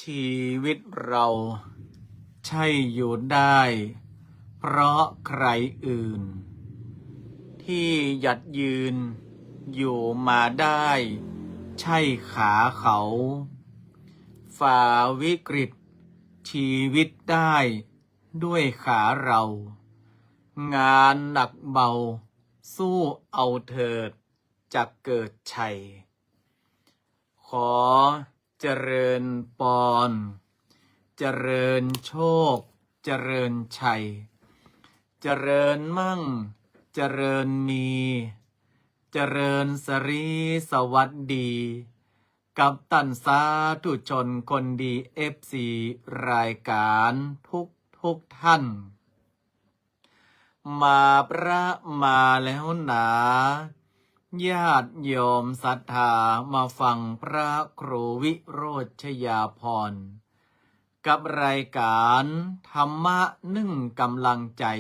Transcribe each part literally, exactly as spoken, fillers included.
ชีวิตเราใช่อยู่ได้เพราะใครอื่น ที่หยัดยืนอยู่มาได้ใช่ขาเขา ฝ่าวิกฤตชีวิตได้ด้วยขาเรา งานหนักเบาสู้เอาเถิด จะเกิดชัย ขอเจริญปอน เจริญโชค เจริญชัย เจริญมั่ง เจริญมี เจริญสรีสวัสดี กับต้านสาธุชนคนดี เอฟซี รายก๋านทุกทุกท่าน มาพระมาแล้วหนา ญาติโยมศรัทธามาฟังพระครูวิโรจน์ชยาภรณ์ กับรายก๋านธรรมะนึ่งก๋ำลังใจ๋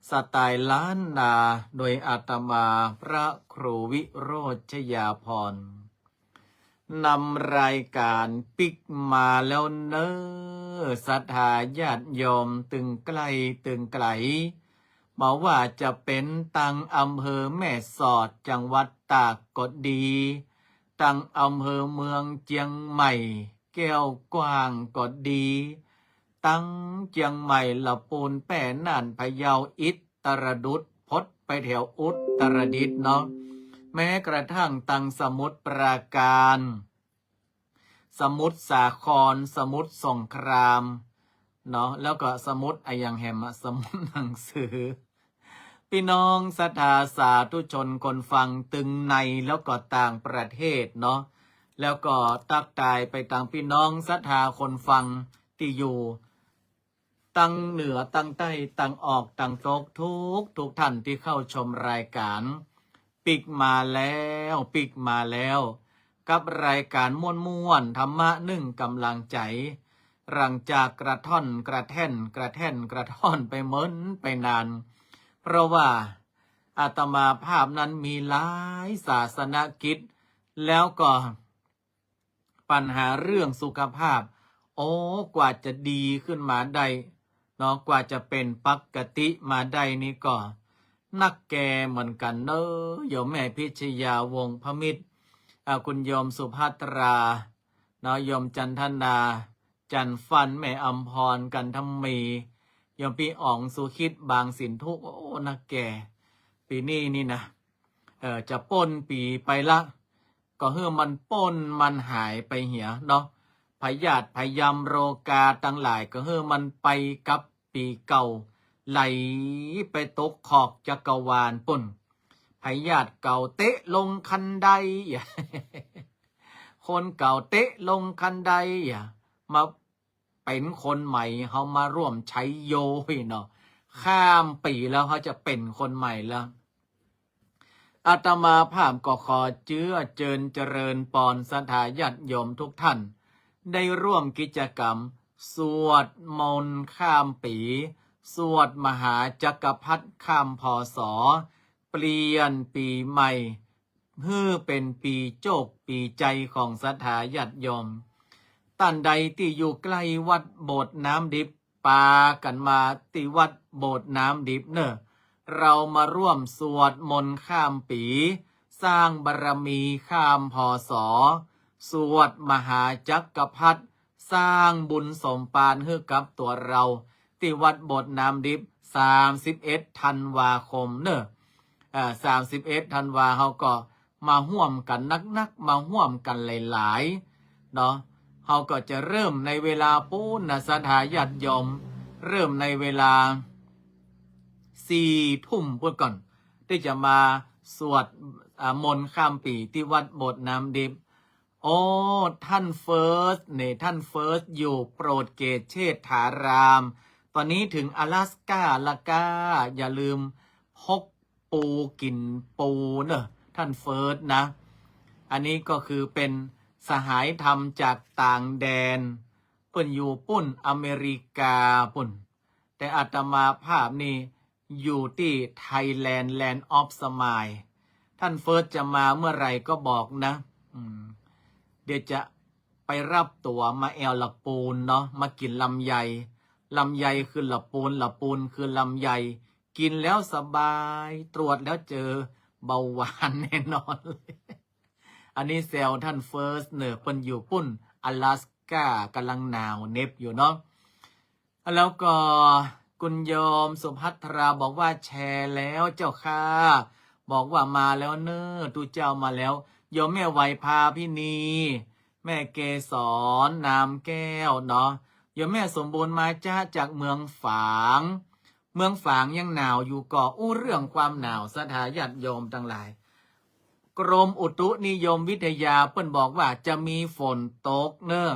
สไตล์ล้านนา โดยอาตมาพระครูวิโรจน์ชยาภรณ์ นำรายก๋านปิ๊กมาแล้วเน้อ ศรัทธาญาติโยมตึงใก้ตึงไก๋ บ่ว่าจะเป๋นตังอำเภอแม่สอดจังหวัดตากก็ดี ตังอำเภอเมืองเจียงใหม่ แก้วกว้างก็ดี ตังเจียงใหม่ ละปูน แป้ น่าน พะเยา อิตรดุษฎ์ พดไปแถวอุตรดิตถ์เนาะ แม้กระทั่งตังสมุทรปราการ สมุทรสาคร สมุทรสงครามเนาะ แล้วก็สมุดอะหยังแหมอะ สมุดหนังสือ ปี้น้องศรัทธาสาธุชนคนฟังตึงในแล้วก็ต่างประเทศเนาะ แล้วก็ตั๊กตายไปตังปี้น้องศรัทธาคนฟังตี้อยู่ตังเหนือตังใต้ตังออกตังตกทุกทุกท่านตี้เข้าชมรายก๋าน ปิ๊กมาแล้ว ปิ๊กมาแล้ว กับรายก๋านม่วนๆ ธรรมะนึ่งก๋ำลังใจ๋ หลังจากกระท่อนกระแท่น กระแท่นกระท่อนไปเมินไปนาน เพราะว่าอาตมาภาพนั้นมีหลายศาสนกิจ แล้วก็ปัญหาเรื่องสุขภาพ โอ้ กว่าจะดีขึ้นมาได้เนาะ กว่าจะเป๋นปกติมาได้นี่ก็นักแก่เหมือนกั๋นเน้อ โยมแม่พิชยา วงศ์พมิตร อ่า คุณโยมสุภัทรา เนาะ โยมจันทนา จันฟัน แม่อำพร กันทมี โยมปี้อ๋อง สุขิต บางสินธุ โอ้ นักแก่ ปี๋นี้นี่นะ เอ่อ จะป๊นปี๋ไปละ ก็หื้อมันป๊นมันหายไปเหียเนาะ พยาธิพยำโรคาตังหลายก็หื้อมันไปกับปี๋เก่า ไหลไปตกขอบจักรวาลปู้น พยาธิเก่าเตะลงคันได คนเก่าเตะลงคันได มาเป๋นคนใหม่ เฮามาร่วมชัยโยเนาะ ข้ามปี๋แล้ว เฮาจะเป๋นคนใหม่แล้ว อาตมาภาพก็ขอเจื้อเจิญเจริญปอนศรัทธาญาติโยมทุกท่าน ได้ร่วมกิจกรรมสวดมนต์ข้ามปี๋ สวดมหาจักรพรรดิข้าม พ.ศ. เปลี่ยนปี๋ใหม่ หื้อเป๋นปี๋โจคปี๋ชัยของศรัทธาญาติโยม ต้านใดตี้อยู่ใก้วัดโบสถ์น้ำดิบ ปากั๋นมาตี้วัดโบสถ์น้ำดิบเน่อ เรามาร่วมสวดมนต์ข้ามปี๋ สร้างบารมีข้าม พ.ศ. สวดมหาจักรพรรดิ สร้างบุญสมภารหื้อกับตั๋วเรา ตี้วัดโบสถ์น้ำดิบ สามสิบเอ็ดธันวาคมเน่อ อ่า สามสิบเอ็ดธันวา เฮาก็มาฮ่วมกั๋นนักๆ มาฮ่วมกั๋นหลายๆ เนาะ เฮาก็จะเริ่มในเวลาปู้นนะ ศรัทธาญาติโยม เริ่มในเวลาสี่ทุ่มปู้นก่อน ตี้จะมาสวด อ่า มนต์ข้ามปี๋ตี้วัดโบสถ์น้ำดิบ โอ้ ต้านเฟิร์สเนี่ย ต้านเฟิร์สอยู่โปรตุเกสเชษฐาราม ต๋อนนี้เถิงอลาสก้าละก้า อย่าลืมพกปูกิ๋นปูเน่อ ต้านเฟิร์สนะ อันนี้ก็คือเป๋นสหายธรรมจากต่างแดน เปิ้นอยู่ปู้นอเมริกาปู้น แต่อาตมาภาพนี่อยู่ตี้ไทยแลนด์ Land of Smile ต้านเฟิร์สจะมาเมื่อไหร่ก็บอกนะ อืม เดี๋ยวจะไป ไปรับตั๋วมาแอ่วละปูนเนาะ มากิ๋นลำไย ลำไยคือละปูน ละปูนคือลำไย กิ๋นแล้วสบาย ตรวจแล้วเจอเบาหวานแน่นอนเลย อันนี้แซวท่านเฟิร์สเน่อ เปิ้นอยู่ปู้น 阿拉斯加 ก่ำลังหนาวเหน็บอยู่เนาะ แล้วก็คุณโยมสุภัทราบอกว่าแชร์แล้วเจ้าค่ะ บอกว่ามาแล้วเน่อ ตุ๊เจ้ามาแล้ว โยมแม่ไหวภาพินี แม่เกสร นามแก้วเนาะ โยมแม่สมบูรณ์มาจ๊ะ จากเมืองฝาง เมืองฝางยังหนาวอยู่ก่อ อู้ เรื่องความหนาว ศรัทธาญาติโยมตังหลาย กรมอุตุนิยมวิทยาเปิ้นบอกว่าจะมีฝนตกเน่อ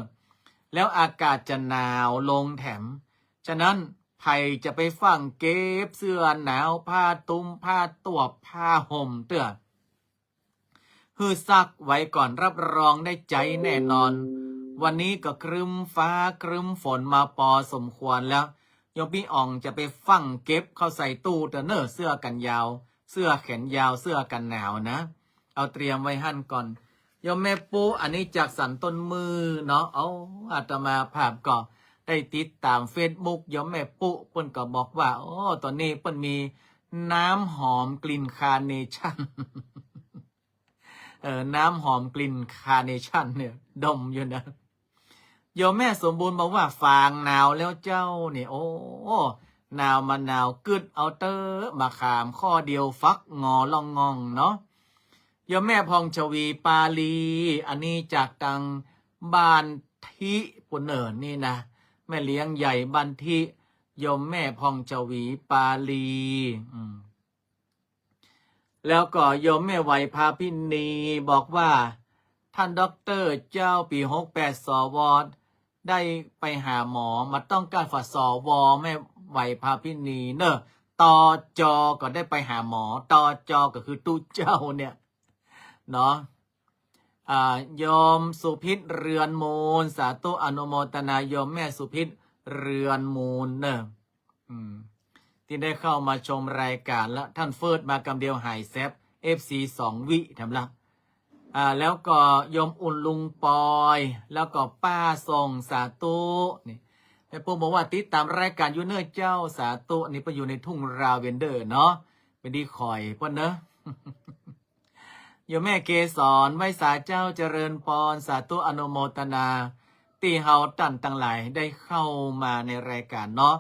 แล้วอากาศจะหนาวลงแถม ฉะนั้นใผจะไปฟั่งเก็บเสื้อหนาว ผ้าตุ้ม ผ้าตวบ ผ้าห่มเตื้อ หื้อซักไว้ก่อน รับรองได้ใจ๊แน่นอน วันนี้ก็ครึ้มฟ้าครึ้มฝนมาปอสมควรแล้ว โยมปี้อ่องจะไปฟั่งเก็บเข้าใส่ตู้เตื้อเน่อ เสื้อกันยาว เสื้อแขนยาว เสื้อกันหนาวนะ เอาเตรียมไว้หั้นก่อน โยมแม่ปุ๊ อันนี้จากสันต้นมือเนาะ เอา อาตมาภาพก็ได้ติดตามเฟซบุ๊กโยมแม่ปุ๊ เปิ้นก็บอกว่า โอ้ ต๋อนนี้เปิ้นมีน้ำหอมกลิ่นคาร์เนชั่น เออ น้ำหอมกลิ่นคาร์เนชั่นเนี่ย ดมอยู่นะ โยมแม่สมบูรณ์บอกว่าฝางหนาวแล้วเจ้าเนี่ย โอ้ หนาวมาหนาว กึ๊ดเอาเต๊อะ มะขามข้อเดียวฟักงอล่องง่องเนาะ โยมแม่พองชวีปาลี อันนี้จากตังบ้านทิปู้นเน่อนี่นะ แม่เลี้ยงใหญ่บ้านทิ โยมแม่พองชวีปาลี อืม แล้วก็โยมแม่ไหวภาพินีบอกว่า ท่านด็อกเตอร์เจ้า ปี๋หกแปด สว ได้ไปหาหมอ บ่ต้องก้านฝาก สว แม่ไหวภาพินีเน่อ ตจ ก็ได้ไปหาหมอ ตจ ก็คือตุ๊เจ้าเนี่ยเนาะ อ่า โยมสุพิษเรือนมูล สาธุอนุโมทนา โยมแม่สุพิษเรือนมูลเน่อ อืม ตี้ได้เข้ามาชมรายก๋านละ ท่านเฟิร์สมากำเดียวหายแซบ เอฟซี สองวิแถมละ อ่า แล้วก็โยมอุ่นลุงปอย แล้วก็ป้าส่ง สาธุ นี่ แม่ปุ๊บอกว่าติดต๋ามรายก๋านอยู่เน่อเจ้า สาธุ นี่เปิ้นอยู่ในทุ่งลาเวนเดอร์เนาะ เป๋นตี้คอยเปิ้นเน่อ โยมแม่เกสร ไหว้สาเจ้า เจริญปอน สาธุอนุโมทนา ตี้เฮาต้านตังหลายได้เข้ามาในรายก๋านเนาะ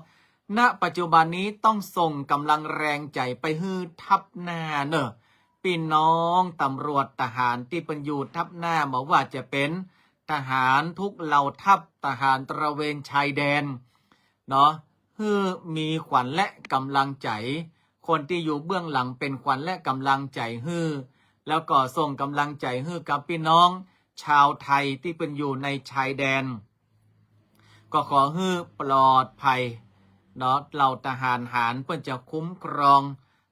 ณ ปัจจุบันนี้ต้องส่งก๋ำลังแรงใจ๋ไปหื้อทัพหน้าเน่อ ปี้น้องตำรวจทหารตี้เปิ้นอยู่ทัพหน้า บ่ว่าจะเป๋นทหารทุกเหล่าทัพ ทหารตระเวนชายแดน เนาะ หื้อมีขวัญและก๋ำลังใจ๋ คนตี้อยู่เบื้องหลังเป๋นขวัญและก๋ำลังใจ๋หื้อ แล้วก็ส่งก๋ำลังใจ๋หื้อกับปี้น้องชาวไทยตี้เปิ้นอยู่ในชายแดน ก็ขอหื้อปลอดภัยเนาะ เหล่าทหารหารเปิ้นจะคุ้มครอง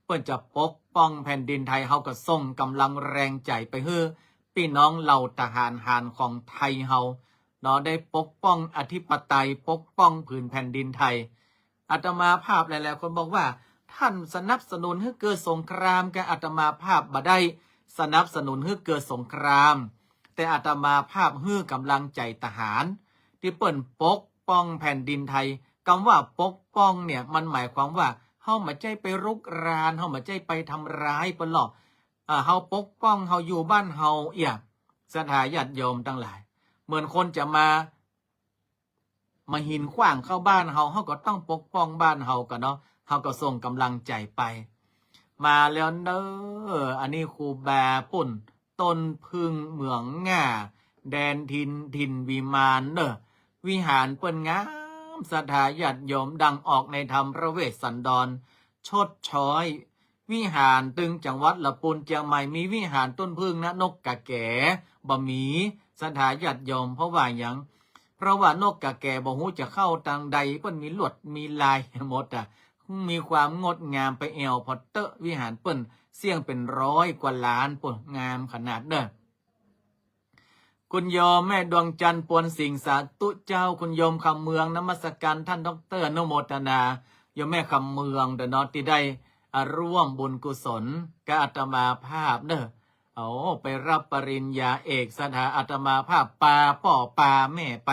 เปิ้นจะปกป้องแผ่นดินไทย เฮาก็ส่งก๋ำลังแรงใจ๋ไปหื้อปี้น้องเหล่าทหารหารของไทยเฮา เนาะ ได้ปกป้องอธิปไตย ปกป้องผืนแผ่นดินไทย อาตมาภาพหลายๆ คนบอกว่า ท่านสนับสนุนหื้อเกิดสงคราม กาอาตมาภาพบ่ได้สนับสนุนหื้อเกิดสงคราม แต่อาตมาภาพหื้อก๋ำลังใจ๋ทหาร ตี้เปิ้นปกป้องแผ่นดินไทย กำว่าปกป้องเนี่ย มันหมายความว่า เฮาบ่ใจ้ไปรุกราน เฮาบ่ใจ้ไปทำร้ายเปิ้นหรอก อ่า เฮาปกป้อง เฮาอยู่บ้านเฮาเอี้ย ศรัทธาญาติโยมตังหลาย เหมือนคนจะมา มาหินขว้างเข้าบ้านเฮา เฮาก็ต้องปกป้องบ้านเฮาก่อเนาะ เฮาก็ส่งก๋ำลังใจ๋ไป มาแล้วเน่อ อันนี้ครูบาปุ้น ต้นผึ้งเหมืองง่า แดนถิ่น ถิ่นวิมานเน่อ วิหารเปิ้นงาม ศรัทธาญาติโยม ดังออกในธรรมพระเวสสันดร ชดช้อย วิหารตึงจังหวัดละปูนเจียงใหม่ มีวิหารต้นผึ้งนะ นกกาแก๋บ่มี ศรัทธาญาติโยม เพราะว่าหยัง เพราะว่านกกาแก๋บ่ฮู้จะเข้าตางใด เปิ้นมีลวดมีลายหมดอะ มีความงดงามไปแอ่วผ่อเต๊อะ วิหารเปิ้นเสี้ยงเป๋นร้อยกว่าล้านปู้น งามขนาดเน่อ คุณโยมแม่ดวงจันทร์ ปวนสิงห์ สาธุเจ้า คุณโยมคำเมือง นมัสการท่านด็อกเตอร์ อนุโมทนา โยมแม่คำเมืองเด้อเนาะ ตี้ได้ อ่า ร่วมบุญกุศลกับอาตมาภาพเน่อ โอ้ ไปฮับปริญญาเอก ศรัทธาอาตมาภาพปาป้อปาแม่ไป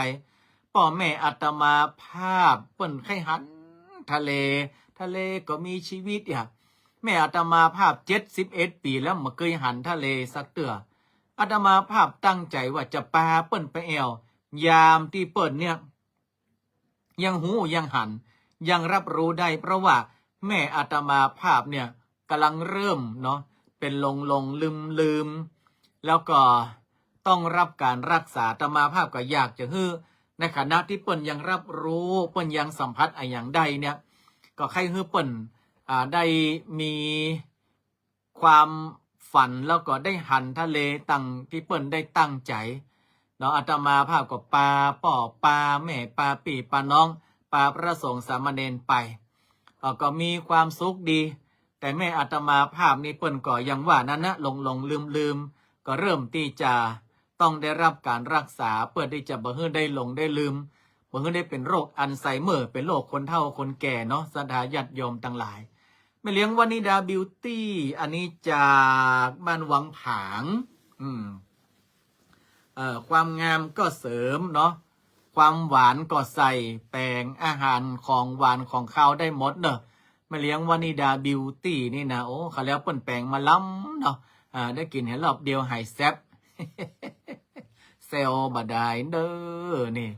ป้อแม่อาตมาภาพเปิ้นใค่หันทะเล ทะเลก็มีจีวิตอะ แม่อาตมาภาพเจ็ดสิบเอ็ดปี๋แล้วบ่เกยหันทะเลสักเตื้อ อาตมาภาพตั้งใจ๋ว่าจะปาเปิ้นไปแอ่ว ยามตี้เปิ้นเนี่ย ยังฮู้ยังหัน ยังฮับฮู้ได้ เพราะว่าแม่อาตมาภาพเนี่ยก่ำลังเริ่มเนาะ เป๋นหลงหลงลืมลืม แล้วก็ต้องฮับก๋านฮักษา อาตมาภาพก็อยากจะหื้อ ในขณะตี้เปิ้นยังฮับฮู้ เปิ้นยังสัมผัสอะหยังได้เนี่ย ก็ใค่หื้อเปิ้น อ่า ได้มี ความฝันแล้วก็ได้หันทะเลตังตี้เปิ้นได้ตั้งใจ๋เนาะ อาตมาภาพก็ปาป้อปาแม่ปาปี้ปาน้องปาพระสงฆ์สามเณรไป เอ่อ ก็มีความสุขดี แต่แม่อาตมาภาพนี่เปิ้นก็อย่างว่านั้นนะ หลงหลงลืมลืม ก็เริ่มตี้จะต้องได้ฮับก๋านฮักษา เปื้อตี้จะบ่หื้อได้หลงได้ลืม บ่หื้อได้เป๋นโรคอัลไซเมอร์ เป๋นโรคคนเฒ่าคนแก่เนาะ ศรัทธาญาติโยมตังหลาย แม่เลี้ยงวนิดาบิวตี้ อันนี้จากบ้านวังผาง อืม เอ่อ ความงามก็เสริมเนาะ ความหวานก็ใส่ แป๋งอาหารของหวานของคาวได้หมดเนาะ แม่เลี้ยงวนิดาบิวตี้นี่นะ โอ้ เขาแล้วเปิ้นแป๋งมาล้ำเนาะ อ่า ได้กิ๋นแหมรอบเดียวหายแซ่บ แซวบ่ดายเด้อ นี่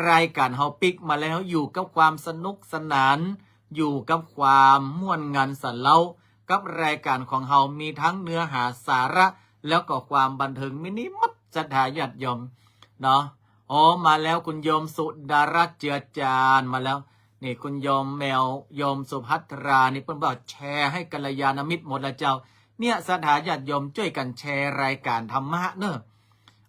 รายก๋านเฮาปิ๊กมาแล้ว อยู่กับความสนุกสนาน อยู่กับความม่วนงันสันเล้า กับรายก๋านของเฮามีตึงเนื้อหาสาระ แล้วก็ความบันเทิงมีหมด ศรัทธาญาติโยมเนาะ อ๋อ มาแล้ว คุณโยมสุดารัตน์ เจือจาน มาแล้ว นี่ คุณโยมแมว โยมสุภัทรา นี่เปิ้นบอกแชร์ให้กัลยาณมิตรหมดละเจ้า เนี่ย ศรัทธาญาติโยมจ้วยกั๋นแชร์รายก๋านธรรมะเนาะ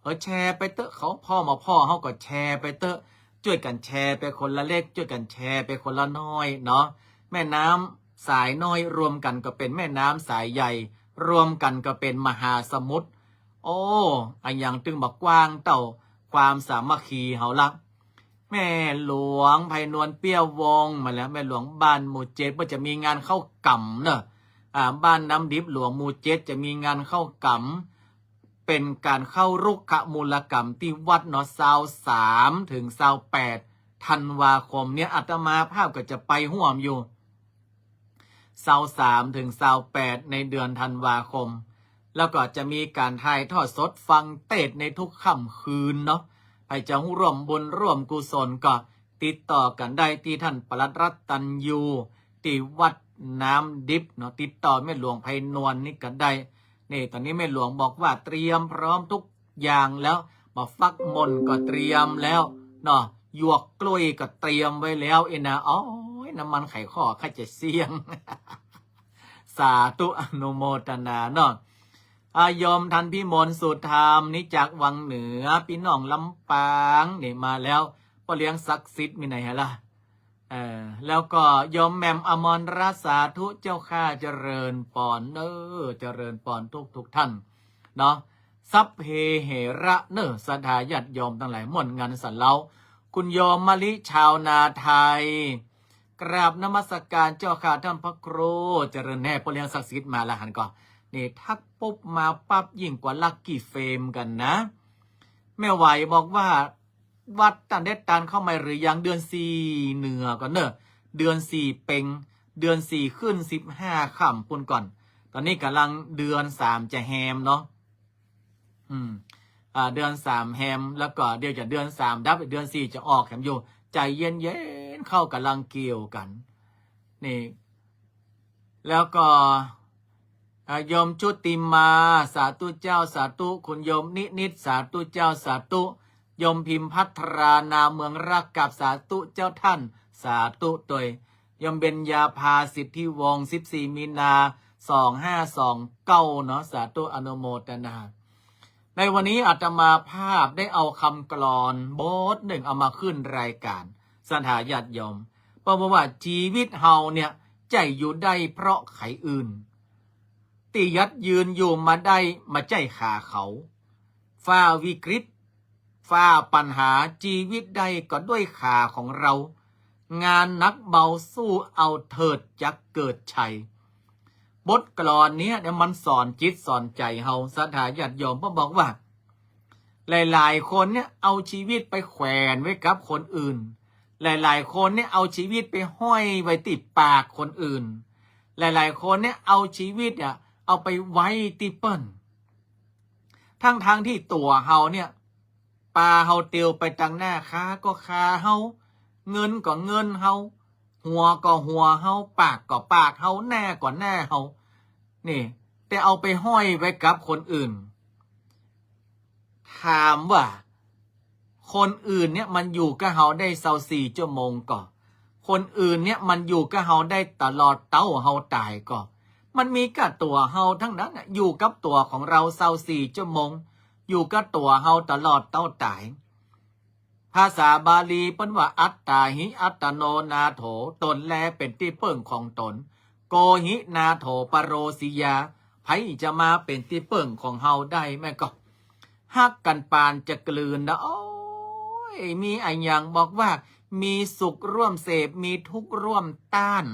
เออ แชร์ไปเต๊อะ เขาผ่อบ่ผ่อเฮาก็แชร์ไปเต๊อะ จ้วยกั๋นแชร์ไปคนละเล็ก จ้วยกั๋นแชร์ไปคนละน้อยเนาะ แม่น้ำสายน้อยรวมกั๋นก็เป๋นแม่น้ำสายใหญ่ รวมกั๋นก็เป๋นมหาสมุทร โอ้ อะหยังตึงบ่กว้างเต้าความสามัคคีเฮาละ แม่หลวงไพนวล เปี้ยวงศ์ มาแล้ว แม่หลวงบ้านหมู่เจ็ด เปิ้นจะมีงานเข้ากรรมเนาะ อ่า บ้านน้ำดิบหลวงหมู่เจ็ดจะมีงานเข้ากรรม เป๋นก๋านเข้ารุกขมูลกรรมตี้วัดเนาะ ซาวสามถึงซาวแปดธันวาคมเนี่ย อาตมาภาพก็จะไปฮ่วมอยู่ ซาวสามถึงซาวแปดในเดือนธันวาคม แล้วก็จะมีก๋านถ่ายทอดสดฟังเตสน์ในทุกค่ำคืนเนาะ ใผจะฮู้ร่วมบุญร่วมกุศลก็ติดต่อกั๋นได้ตี้ต้านปลัดรัตตัญญู ตี้วัดน้ำดิบเนาะ ติดต่อแม่หลวงไพนวลนี่ก็ได้ นี่ ต๋อนนี้แม่หลวงบอกว่าเตรียมพร้อมทุกอย่างแล้ว บ่าฟักม่อนก็เตรียมแล้วเนาะ หยวกกล้วยก็เตรียมไว้แล้ว เอ้ยนะ โอ๊ย น้ำมันไขข้อข้าจะเสี้ยง สาธุอนุโมทนาเนาะ อ่า โยมทันพิมล สุธรรม นี่จากวังเหนือ ปี้น้องลำปาง นี่มาแล้ว ป้อเลี้ยงศักดิ์สิทธิ์มีไหนฮะล่ะ เอ่อ แล้วก็โยมแหม่มอมรรัตน์ สาธุเจ้าข้า เจริญปอนเด้อ เจริญปอนทุกทุกท่านเนาะ สัพเพเหระเนอะ ศรัทธาญาติโยมตังหลาย ม่วนงันสันเล้า คุณโยมมะลิ ชาวนาไทย กราบนมัสก๋านเจ้าข้าต้านพระครู เจริญแน่ ป้อเลี้ยงศักดิ์สิทธิ์มาละหันก่อ นี่ ทักปุ๊บมาปั๊บ ยิ่งกว่าลัคกี้เฟมกั๋นนะ แม่ไหวบอกว่า วัดต้านเด็ดตานเข้าใหม่หรือยัง เดือนสี่เหนือก่อนเนอะ เดือนสี่เพ็ง เดือนสี่ขึ้นสิบห้าค่ำปู้นก่อน ต๋อนนี้ก่ำลังเดือนสามจะแฮมเนาะ อืม อ่า เดือนสามแฮม แล้วก็เดี๋ยวจะเดือนสามดับ เดือนสี่จะออกแฮมอยู่ ใจ๋เย็นๆ เข้าก่ำลังเกี่ยวกั๋น นี่ แล้วก็ อ่า โยมชุติมา สาธุเจ้า สาธุ คุณโยมนินิต สาธุเจ้า สาธุ โยมพิมพัทรา นาเมืองรัก กราบสาธุเจ้าท่าน สาธุตวย โยมเบญญาภา สิทธิวงศ์ สิบสี่มีนา สองห้าสองเก้าเนาะ สาธุอนุโมทนา ในวันนี้อาตมาภาพได้เอากำกลอนบทนึ่งเอามาขึ้นรายก๋าน ศรัทธาญาติโยม เปิ้นบอกว่าจีวิตเฮาเนี่ยใจ้อยู่ได้เพราะใผอื่น ตี้ยัดยืนอยู่มาได้บ่ใจ้ขาเขา ฝ่าวิกฤต ฝ่าปัญหา จีวิตได้ก็ด้วยขาของเรา งานหนักเบาสู้เอาเถิดจักเกิดชัย บทกลอนเนี้ยเนี่ยมันสอนจิตสอนใจ๋เฮา ศรัทธาญาติโยม เปิ้นบอกว่า หลายๆ คนเนี่ยเอาจีวิตไปแขวนไว้กับคนอื่น หลายๆ คนเนี่ยเอาจีวิตไปห้อยไว้ตี้ปากคนอื่น หลายๆ คนเนี่ยเอาจีวิตเนี่ยเอาไปไว้ตี้เปิ้น ทั้งๆ ตี้ตั๋วเฮาเนี่ย ปาเฮาเตียวไปตังหน้า คาก็คาเฮา เงินก็เงินเฮา หัวก็หัวเฮา ปากก็ปากเฮา หน้าก็หน้าเฮา นี่ แต่เอาไปห้อยไว้กับคนอื่น ถามว่า คนอื่นเนี่ยมันอยู่กับเฮาได้ซาวสี่ชั่วโมงก่อ คนอื่นเนี่ยมันอยู่กับเฮาได้ตลอดเต้าเฮาต๋ายก่อ มันมีก้าตั๋วเฮาตังนั้นน่ะ อยู่กับตั๋วของเฮาซาวสี่ชั่วโมง อยู่กับตั๋วเฮาตลอดเต้าต๋าย ภาษาบาลีเปิ้นว่า อัตตาหิ อัตตโน นาโถ ตนแลเป๋นตี้เปิ้งของตน โกหิ นาโถ ปโรสิยา ใผจะมาเป๋นตี้เปิ้งของเฮาได้แม่ก็ ฮักกั๋นปานจะกลืนนะ โอ๊ย มีอะหยังบอกว่า มีสุขร่วมเสพ มีทุกข์ร่วมต้าน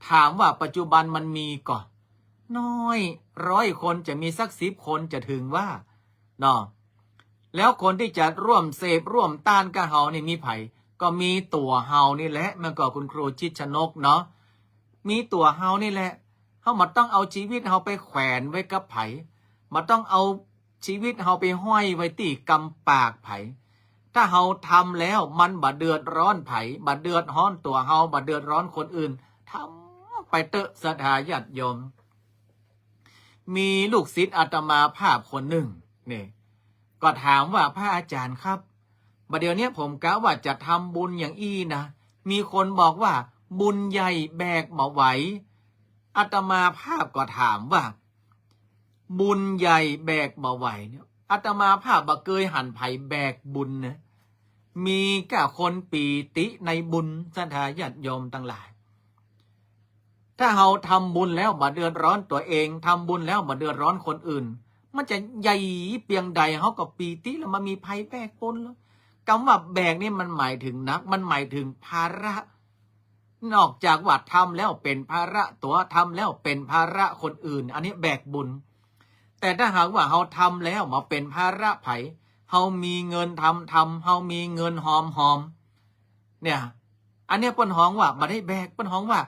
ถามว่าปัจจุบันมันมีก่อ น้อย ร้อยคนจะมีสักสิบคนจะเถิงว่า เนาะ แล้วคนตี้จะร่วมเสพร่วมต้านกับเฮานี่มีใผ ก็มีตั๋วเฮานี่แหละ แม่นก่อคุณครูชิดชนกเนาะ มีตั๋วเฮานี่แหละ เฮาบ่ต้องเอาจีวิตเฮาไปแขวนไว้กับใผ บ่ต้องเอาจีวิตเฮาไปห้อยไว้ตี้กำปากใผ ถ้าเฮาทำแล้วมันบ่เดือดร้อนใผ บ่เดือดร้อนตั๋วเฮา บ่เดือดร้อนคนอื่น ทำไปเต๊อะ ศรัทธาญาติโยม มีลูกศิษย์อาตมาภาพคนนึ่ง นี่ ก็ถามว่า พระอาจ๋ารย์ครับ บ่าเดี่ยวเนี้ยผมกะว่าจะทำบุญอย่างอี้นะ มีคนบอกว่าบุญใหญ่แบกบ่ไหว อาตมาภาพก็ถามว่า บุญใหญ่แบกบ่ไหวเนี่ย อาตมาภาพบ่เกยหันใผแบกบุญนะ มีก้าคนปีติในบุญ ศรัทธาญาติโยมตังหลาย ถ้าเฮาทำบุญแล้วบ่เดือดร้อนตั๋วเอง ทำบุญแล้วบ่เดือดร้อนคนอื่น มันจะใหญ่เปียงใดเฮาก็ปีติแล้ว บ่มีใผแบกบุญแล้ว กำว่าแบกนี่มันหมายเถิงหนัก มันหมายเถิงภาระ นอกจากว่าทำแล้วเป๋นภาระตั๋ว ทำแล้วเป๋นภาระคนอื่น อันนี้แบกบุญ แต่ถ้าหากว่าเฮาทำแล้วบ่เป๋นภาระใผ เฮามีเงินทำทำ เฮามีเงินหอมหอม เนี่ย อันเนี้ยเปิ้นฮ้องว่าบ่ได้แบก เปิ้นฮ้องว่า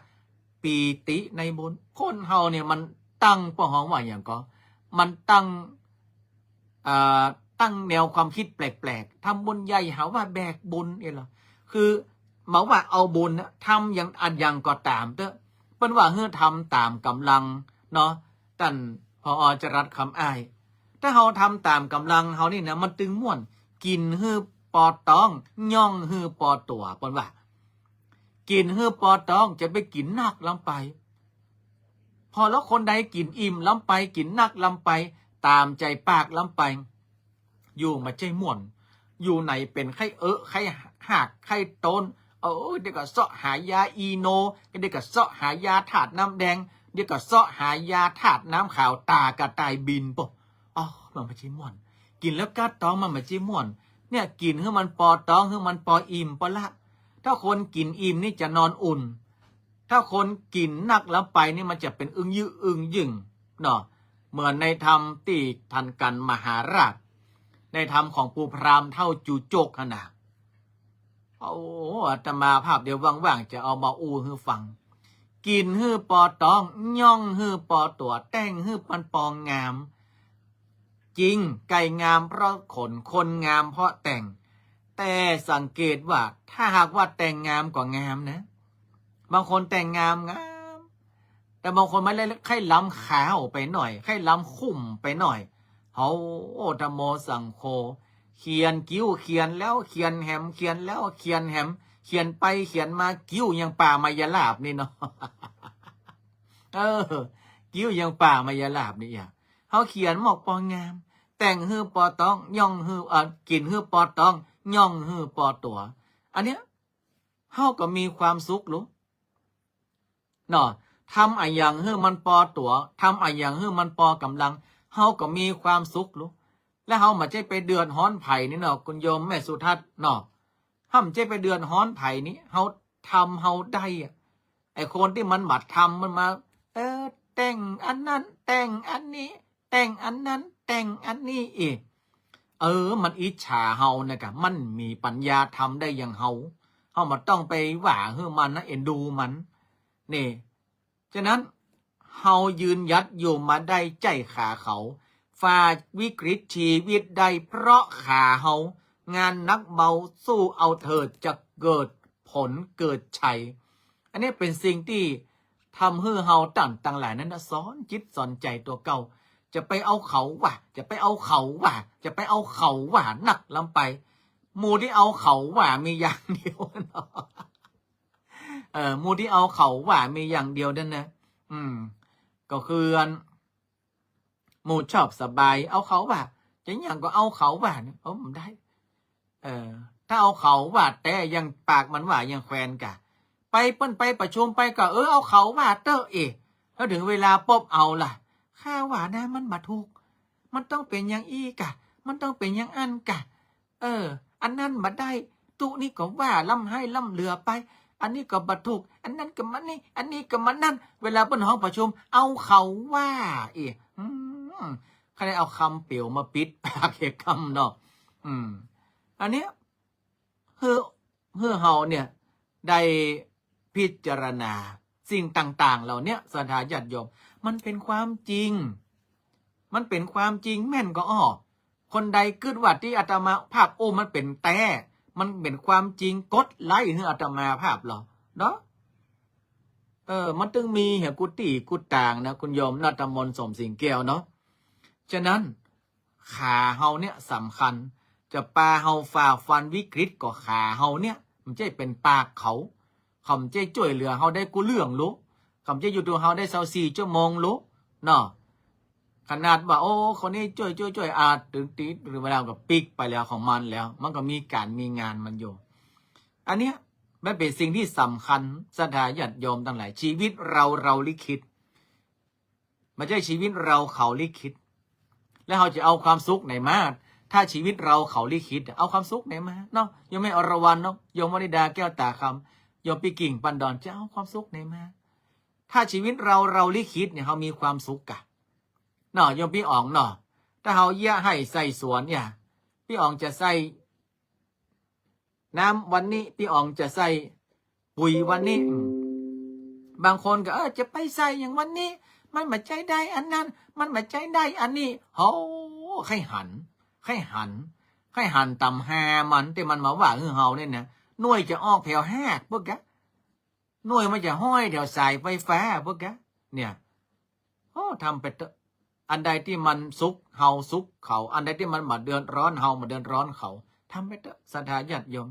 ปีติในบุญ คนเฮาเนี่ยมันตั้ง เปิ้นฮ้องว่าหยังก่อ มันตั้ง อ่า ตั้งแนวความคิดแปลกๆ ทำบุญใหญ่หาว่าแบกบุญเนี่ยเหรอ คือหมายว่าเอาบุญนะ ทำอย่าง อะหยังก็ต๋ามเต๊อะ เปิ้นว่าหื้อทำต๋ามก๋ำลังเนาะ ต้าน ผอ จรัส คำอ้าย ถ้าเฮาทำต๋ามก๋ำลังเฮานี่นะ มันตึงม่วน กิ๋นหื้อปอต๊อง ย่องหื้อปอตั๋ว เปิ้นว่า กิ๋นหื้อปอต๊อง จะไปกิ๋นนักล้ำไป พอแล้วคนใดกิ๋นอิ่มล้ำไป กิ๋นนักล้ำไป ต๋ามใจ๋ปากล้ำไป อยู่บ่ใจ้ม่วน อยู่ไหนเป๋นไข้เอะ ไข้หาก ไข้โตน เออ เดี๋ยวก็เซาะหายาอีโน เดี๋ยวก็เซาะหายาธาตุน้ำแดง เดี๋ยวก็เซาะหายาธาตุน้ำขาว ต๋ากระต่ายบินปะ อ๋อ มันบ่ใจ้ม่วน กิ๋นแล้วก้าต๊อง มันบ่ใจ้ม่วน เนี่ย กิ๋นหื้อมันปอต๊อง หื้อมันปออิ่มปะละ ถ้าคนกิ๋นอิ่มนี่จะนอนอุ่น ถ้าคนกิ๋นนักล้ำไปนี่มันจะเป๋นอึ้งยึกอึ้งยึ่งเนาะ เหมือนในธรรมตี้ต้านกัณฑ์มหาราช ในธรรมของปู่พราหมณ์เฒ่าจูโจกหั้นนะ โอ้ อาตมาภาพเดี๋ยวว่างๆ จะเอามาอู้หื้อฟัง กิ๋นหื้อปอต๊อง ย่องหื้อปอตั๋ว แต่งหื้อมันปองาม จริง ไก่งามเพราะขน คนงามเพราะแต่ง แต่สังเกตว่าถ้าหากว่าแต่งงามก็งามนะ บางคนแต่งงามงาม แต่บางคนมันเลยใค่ล้ำขาวไปหน่อย ใค่ล้ำขุ่มไปหน่อย เฮา โอ้ ธัมโมสังโฆ เขียนคิ้ว เขียนแล้วเขียนแหม เขียนแล้วเขียนแหม เขียนไปเขียนมา คิ้วยังป่ามายาลาบนี่เนาะ เออ คิ้วยังป่ามายาลาบนี่อ่ะ เฮาเขียนหมอกปองาม แต่งหื้อปอต๊อง ย่องหื้อ เอ่อ กิ๋นหื้อปอต๊อง ย่องหื้อปอตั๋ว อันเนี้ย เฮาก็มีความสุขลูก เนาะ ทำอะหยังหื้อมันปอตั๋ว ทำอะหยังหื้อมันปอกำลัง เฮาก็มีความสุขลูก แล้วเฮาบ่ใจ้ไปเดือดฮ้อนใผนี่เนาะ คุณโยมแม่สุทัศน์เนาะ เฮาบ่ใจ้ไปเดือดฮ้อนใผนี่ เฮาทำเฮาได้อะ ไอ้คนตี้มันบ่ทำมันมา เออ แต่งอันนั้น แต่งอันนี้ แต่งอันนั้น แต่งอันนี้อีก เออ มันอิจฉาเฮานะกะ มันมีปัญญาธรรมได้อย่างเฮา เฮาบ่ต้องไปว่าหื้อมันนะ เอ็นดูมัน นี่ ฉะนั้น เฮายืนหยัดอยู่มาได้ใจ้ขาเขา ฝ่าวิกฤตชีวิตได้เพราะขาเฮา งานหนักเบาสู้เอาเถิด จะเกิดผลเกิดชัย อันนี้เป๋นสิ่งตี้ทำหื้อเฮาต้านตังหลายนั้นนะ สอนจิตสอนใจ๋ตั๋วเก่า จะไปเอาเขาว่า จะไปเอาเขาว่า จะไปเอาเขาว่านักล้ำไป หมู่ตี้เอาเขาว่ามีอย่างเดียวเนาะ เออ หมู่ตี้เอาเขาว่ามีอย่างเดียวนั้นนะ อืม ก็คืออัน หมู่ชอบสบาย เอาเขาว่า จะหยังก็เอาเขาว่าเนี่ย เออ มันได้ เออ ถ้าเอาเขาว่าแต๊ยังปากมันว่ายังแควนกะ ไปเปิ้นไปประชุมไปก็ เออ เอาเขาว่าเต๊อะเอ แล้วถึงเวลาปุ๊บเอาล่ะ ข้าว่านะมันบ่ถูก มันต้องเป๋นอย่างอี้กะ มันต้องเป๋นอย่างอั้นกะ เออ อันนั้นบ่ได้ ตุ๊นี้ก็ว่าล้ำไห้ล้ำเหลือไป อันนี้ก็บ่ถูก อันนั้นก็มานี่ อันนี้ก็มานั่น เวลาเปิ้นฮ้องประชุม เอาเขาว่าอีก อืม ใค่ได้เอากำเปียวมาปิดปากเหียกำเนาะ อืม อันเนี้ย หื้อ หื้อเฮาเนี่ย ได้พิจารณาสิ่งต่างๆ เหล่าเนี้ย ศรัทธาญาติโยม มันเป๋นความจริง มันเป๋นความจริง แม่นก็อ้อ คนใดกึ๊ดว่าตี้อาตมาภาพอู้มันเป๋นแต๊ มันเป๋นความจริง กดไลก์หื้ออาตมาภาพลอเนาะ เออ มันตึงมีเหียกู้ตี้กู้ตางนะ คุณโยมณัฐมนต์ สมสิงห์แก้วเนาะ ฉะนั้น ขาเฮาเนี่ยสำคัญ จะปาเฮาฝ่าฟันวิกฤตก็ขาเฮาเนี่ย มันบ่ใจ้เป๋นปากเขา เขาบ่ใจ้จ้วยเหลือเฮาได้กู้เรื่องโล เขาบ่ใจ้อยู่ดูเฮาได้ซาวสี่ชั่วโมงโล เนาะ ขนาดว่า โอ้ คนนี้จ้วย จ้วย จ้วย อาจถึงตี หรือเวลาก็ปิ๊กไปแล้วของมันแล้ว มันก็มีก๋านมีงานมันอยู่ อันเนี้ย มันเป๋นสิ่งตี้สำคัญ ศรัทธาญาติโยมตังหลาย ชีวิตเรา เราลิขิต บ่ใจ้ชีวิตเราเขาลิขิต แล้วเฮาจะเอาความสุขไหนมา ถ้าชีวิตเราเขาลิขิต เอาความสุขไหนมาเนาะ โยมแม่อรวรรณเนาะ โยมวนิดาแก้วตาคำ โยมปี้กิ่งปันดอน จะเอาความสุขไหนมา ถ้าชีวิตเราเราลิขิตเนี่ย เฮามีความสุขกะ เนาะ โยมปี้อ๋องเนาะ ถ้าเฮาเยียะไฮ่ใส่สวนเนี่ย ปี้อ๋องจะใส่ น้ำวันนี้ ปี้อ๋องจะใส่ปุ๋ยวันนี้ อืม บางคนก็ เออ จะไปใส่อย่างวันนี้ มันบ่ใจ้ได้อันนั้น มันบ่ใจ้ได้อันนี้ โห ใค่หัน ใค่หัน ใค่หันต๋ำฮามัน ตี้มันมาว่าหื้อเฮาเนี่ยนะ หน่วยจะออกแถวฮากปุ๊กกะ หน่วยมันจะห้อยแถวสายไฟฟ้าปุ๊กกะ เนี่ย โอ้ ทำไปเต๊อะ อันใดตี้มันสุขเฮาสุขเขา อันใดตี้มันบ่เดือดร้อนเฮาบ่เดือดร้อนเขา ทำไปเต๊อะ ศรัทธาญาติโยม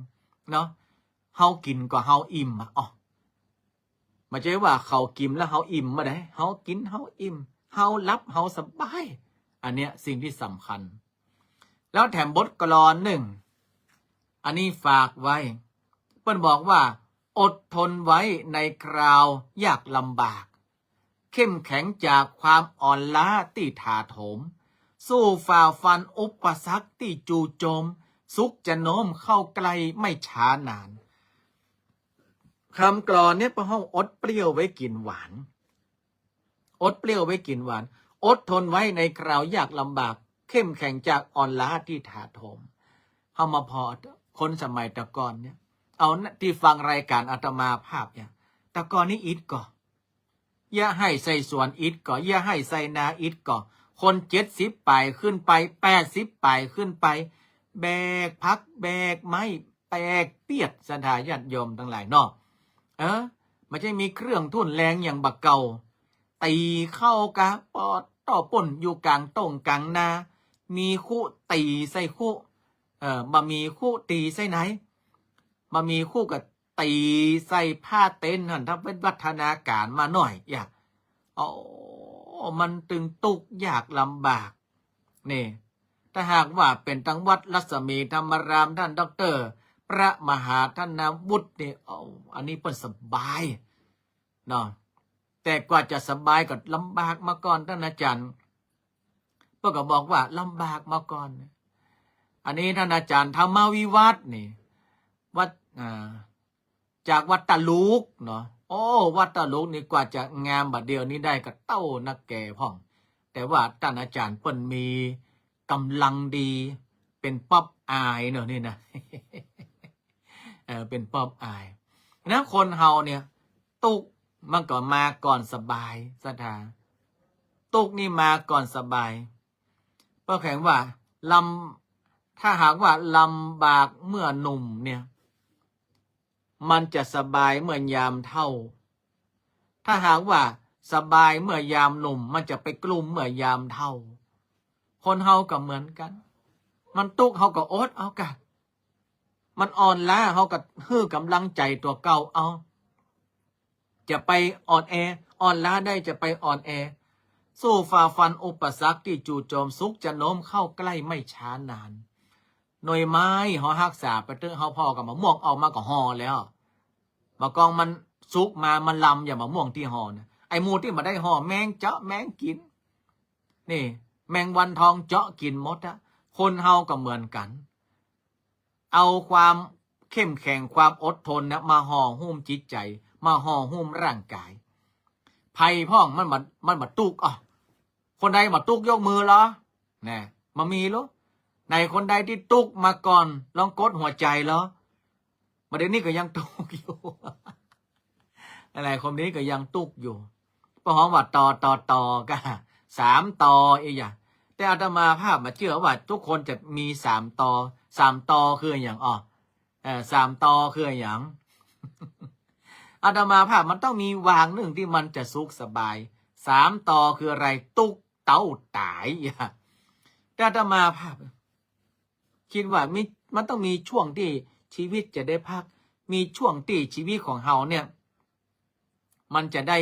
เนาะ เฮากิ๋นก็เฮาอิ่มอะ อ้อ บ่ใจ้ว่าเขากิ๋นแล้วเฮาอิ่มบ่ได้ เฮากิ๋นเฮาอิ่ม เฮาหลับเฮาสบาย อันเนี้ยสิ่งตี้สำคัญ แล้วแถมบทกลอนนึ่ง อันนี้ฝากไว้ เปิ้นบอกว่า อดทนไว้ในคราวยากลำบาก เข้มแข็งจากความอ่อนล้าตี้ถาโถม สู้ฝ่าฟันอุปสรรคตี้จู่โจม สุขจะโน้มเข้าใกล้ไม่ช้านาน กำกลอนเนี่ยเปิ้นฮ้องอดเปรี้ยวไว้กิ๋นหวาน อดเปรี้ยวไว้กิ๋นหวาน อดทนไว้ในคราวยากลำบาก เข้มแข็งจากอ่อนล้าตี้ถาโถม เฮามาผ่อคนสมัยตะก่อนเนี่ย เอาตี้ฟังรายก๋านอาตมาภาพเนี่ย ตะก่อนนี้อิดก่อ เยียะไฮ่ใส่สวนอิดก่อ เยียะไฮ่ใส่นาอิดก่อ คนเจ็ดสิบป๋ายขึ้นไป แปดสิบป๋ายขึ้นไป แบกผักแบกไม้ แปกเปียด ศรัทธาญาติโยมตังหลายเนาะ เออ บ่ใจ้มีเครื่องทุ่นแรงอย่างบ่าเก่า ตี๋เข้ากะปอดต้อป่นอยู่ก๋างต้งก๋างนา มีคุตี๋ใส่คุ เออ บ่มีคุตี๋ใส่ไหน บ่มีคุก็ตี๋ใส่ผ้าเต็นท์หั้น ถ้าเป๋นวัฒนาก๋ารมาหน่อย อย่า โอ้ มันตึงตุ๊กข์ยากลำบาก นี่ ถ้าหากว่าเป๋นตังวัดรัศมีธรรมาราม ต้านด็อกเตอร์ พระมหาธนวุฒินี่ โอ้ อันนี้เปิ้นสบาย เนาะ แต่กว่าจะสบายก็ลำบากมาก่อน ต้านอาจ๋ารย์ เปิ้นก็บอกว่าลำบากมาก่อน อันนี้ต้านอาจ๋ารย์ธรรมวิวัฒน์นี่ วัด อ่า จากวัดตะลุกเนาะ โอ้ วัดตะลุกนี่กว่าจะงามบ่าเดี่ยวนี้ได้ก็เต้านักแก่พ่อง แต่ว่าต้านอาจ๋ารย์เปิ้นมีก๋ำลังดี เป๋นป๊อปอายเนาะนี่นะ เออ เป๋นป๊อปอาย นะ คนเฮาเนี่ย ตุ๊กข์มันก็มาก่อนสบาย ศรัทธา ตุ๊กข์นี่มาก่อนสบาย เพราะแขงว่าลำ ถ้าหากว่าลำบากเมื่อหนุ่มเนี่ย มันจะสบายเมื่อยามเฒ่า ถ้าหากว่าสบายเมื่อยามหนุ่ม มันจะไปกลุ้มเมื่อยามเฒ่า คนเฮาก็เหมือนกั๋น มันตุ๊กข์เฮาก็อดเอาก่ะ มันอ่อนล้าเฮาก็หื้อก๋ำลังใจ๋ตั๋วเก่าเอา จะไปอ่อนแอ อ่อนล้าได้จะไปอ่อนแอ สู้ฝ่าฟันอุปสรรคตี้จู่โจม สุขจะโน้มเข้าใกล้ไม่ช้านาน หน่วยไม้เฮาฮักษาไปเต๊อะ เฮาผ่อกับมะม่วงออกมาก็ห่อแล้ว บ่ากองมันสุกมา มันลำอย่างมะม่วงตี้ห่อนะ ไอ้หมู่ตี้บ่ได้ห่อ แมงเจาะแมงกิ๋น นี่ แมงวันทองเจาะกิ๋นหมดอะ คนเฮาก็เหมือนกั๋น เอาความเข้มแข็ง ความอดทนนะ มาห่อหุ้มจิตใจ๋ มาห่อหุ้มร่างกาย ใผพ่องมันบ่ มันบ่ตุ๊กข์ อ้อ คนใดบ่ตุ๊กข์ยกมือลอ แน่ บ่มีลอ ไหนคนใดตี้ตุ๊กข์มาก่อน ลองกดหัวใจ๋ลอ บ่าเดี่ยวนี้ก็ยังตุ๊กข์อยู่ หลายๆ คนนี้ก็ยังตุ๊กข์อยู่ เพราะฮ้องว่า ตอ ตอ ตอ ก็ สามตอ อีหยัง แต่อาตมาภาพบ่เจื้อว่าทุกคนจะมีสามตอ สามตอคืออะหยัง อ้อ เอ่อ สามตอคืออะหยัง อาตมาภาพมันต้องมีวางนึ่งตี้มันจะสุขสบาย สามตอคืออะไร ตุ๊กข์เต้าต๋าย อ่ะ แต่อาตมาภาพ กึ๊ดว่ามี มันต้องมีช่วงตี้ชีวิตจะได้พัก มีช่วงตี้ชีวิตของเฮาเนี่ย มันจะได้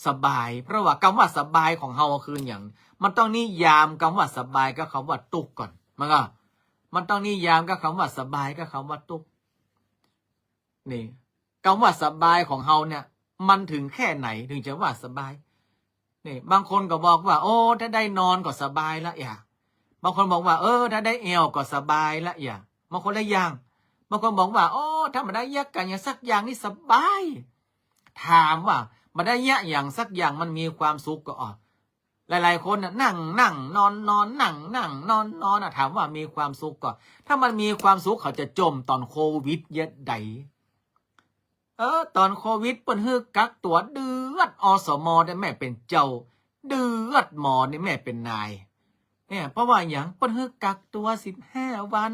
สบาย เพราะว่ากำว่าสบายของเฮาคืออะหยัง มันต้องนิยามกำว่าสบายกับกำว่าตุ๊กข์ก่อน มันก็ มันต้องนิยามกับกำว่าสบายกับกำว่าตุ๊กข์ นี่ กำว่าสบายของเฮาเนี่ย มันถึงแค่ไหนถึงจะว่าสบาย นี่ บางคนก็บอกว่า โอ้ ถ้าได้นอนก็สบายละ อย่า บางคนบอกว่า เออ ถ้าได้แอ่วก็สบายละ อย่า บางคนละอย่าง บางคนบอกว่า โอ้ ถ้าบ่ได้เยียะกั๋นอย่างสักอย่างนี่สบาย ถามว่าบ่ได้เยียะอย่างสักอย่างมันมีความสุขก่อ อ้อ หลายๆ คนน่ะ นั่งนั่งนอนนอน นั่งนั่งนอนนอนน่ะ ถามว่ามีความสุขก่อ ถ้ามันมีความสุขเขาจะจ่มต๋อนโควิดเยียะใด เออ ต๋อนโควิดเปิ้นหื้อกักตั๋วเดือด อสม นี่แม่เป๋นเจ้า เดือด หมอนี่แม่เป๋นนาย เนี่ย เพราะว่าอะหยัง เปิ้นหื้อกักตั๋วสิบห้าวัน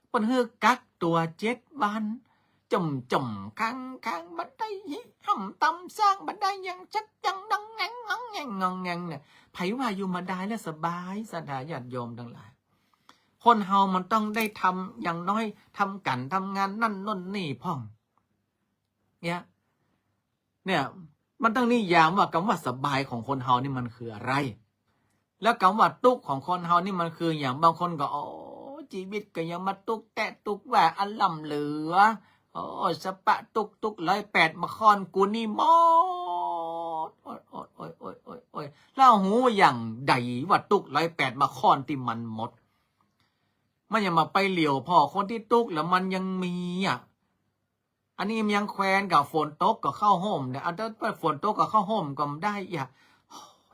เปิ้นหื้อกักตั๋วเจ็ดวัน จ่มจ่มคังคัง บ่ได้หิ ห้ำต๋ำสร้าง บ่ได้หยังสักอย่าง ดองแงงงองแงงงองแงงเนี่ย ใผว่าอยู่บ่าดายแล้วสบาย ศรัทธาญาติโยมตังหลาย คนเฮามันต้องได้ทำอย่างน้อย ทำกั๋นทำงานนั่นโน่นนี่พ่อง เนี่ย เนี่ย มันต้องนิยามว่ากำว่าสบายของคนเฮานี่มันคืออะไร แล้วกำว่าตุ๊กข์ของคนเฮานี่มันคืออะหยัง บางคนก็ โอ้ จีวิตก็ยังมาตุ๊กแต๊ตุ๊กแหว่อันล้ำเหลือ โอ้ สะปะตุ๊กตุ๊กร้อยแปดมาค่อนกูนี่หมด โอ๊ย โอ๊ย โอ๊ย แล้วฮู้อย่างใดว่าตุ๊กร้อยแปดมาค่อนตี้มันหมด มันยังบ่ไปเหลียวผ่อคนตี้ตุ๊กข์แล้วมันยังมีอะ อันนี้มันยังแควนกับฝนตกกับเข้าห่มเนี่ย อันนั้นฝนตกกับเข้าห่มก็บ่ได้อีกอะ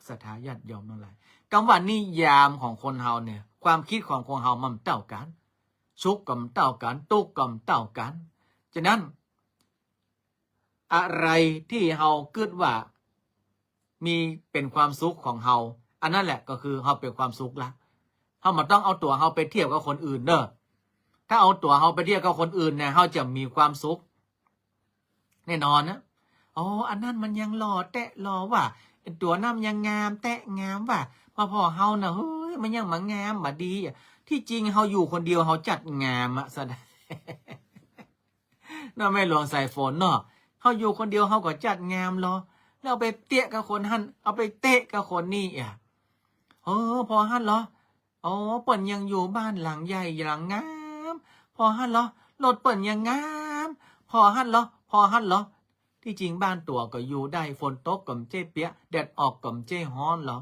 ศรัทธาญาติโยมตังหลาย กำว่านิยามของคนเฮาเนี่ย ความกึ๊ดของคนเฮามันบ่เต้ากั๋น สุขก็บ่เต้ากั๋น ตุ๊กข์ก็บ่เต้ากั๋น ฉะนั้น อะไรตี้เฮากึ๊ดว่ามีเป๋นความสุขของเฮา อันนั้นแหละก็คือเฮาเป๋นความสุขละ เฮาบ่ต้องเอาตั๋วเฮาไปเทียบกับคนอื่นเน่อ ถ้าเอาตั๋วเฮาไปเทียบกับคนอื่นเนี่ย เฮาจะมีความสุขแน่นอนนะ โอ้ อันนั้นมันยังหล่อแต๊หล่อว่ะ ตั๋วนั้นยังงามแต๊งามว่ะ มาผ่อเฮาน่ะ เฮ้ย มันยังบ่งามบ่ดีอะ ตี้จริงเฮาอยู่คนเดียวเฮาจัดงามอะ ศรัทธา เนาะ แม่หลวงสายฝนเนาะ เฮาอยู่คนเดียวเฮาก็จัดงามลอ แล้วเอาไปเตี้ยะกับคนหั้น เอาไปเตะกับคนนี่อะ เออ ผ่อหั้นลอ โอ้ เปิ้นยังอยู่บ้านหลังใหญ่หลังงาม ผ่อหั้นลอ รถเปิ้นยังงาม ผ่อหั้นลอ ผ่อหั้นลอ ตี้จริงบ้านตั๋วก็อยู่ได้ ฝนตกก็บ่ใจ้เปียก แดดออกก็บ่ใจ้ฮ้อนลอ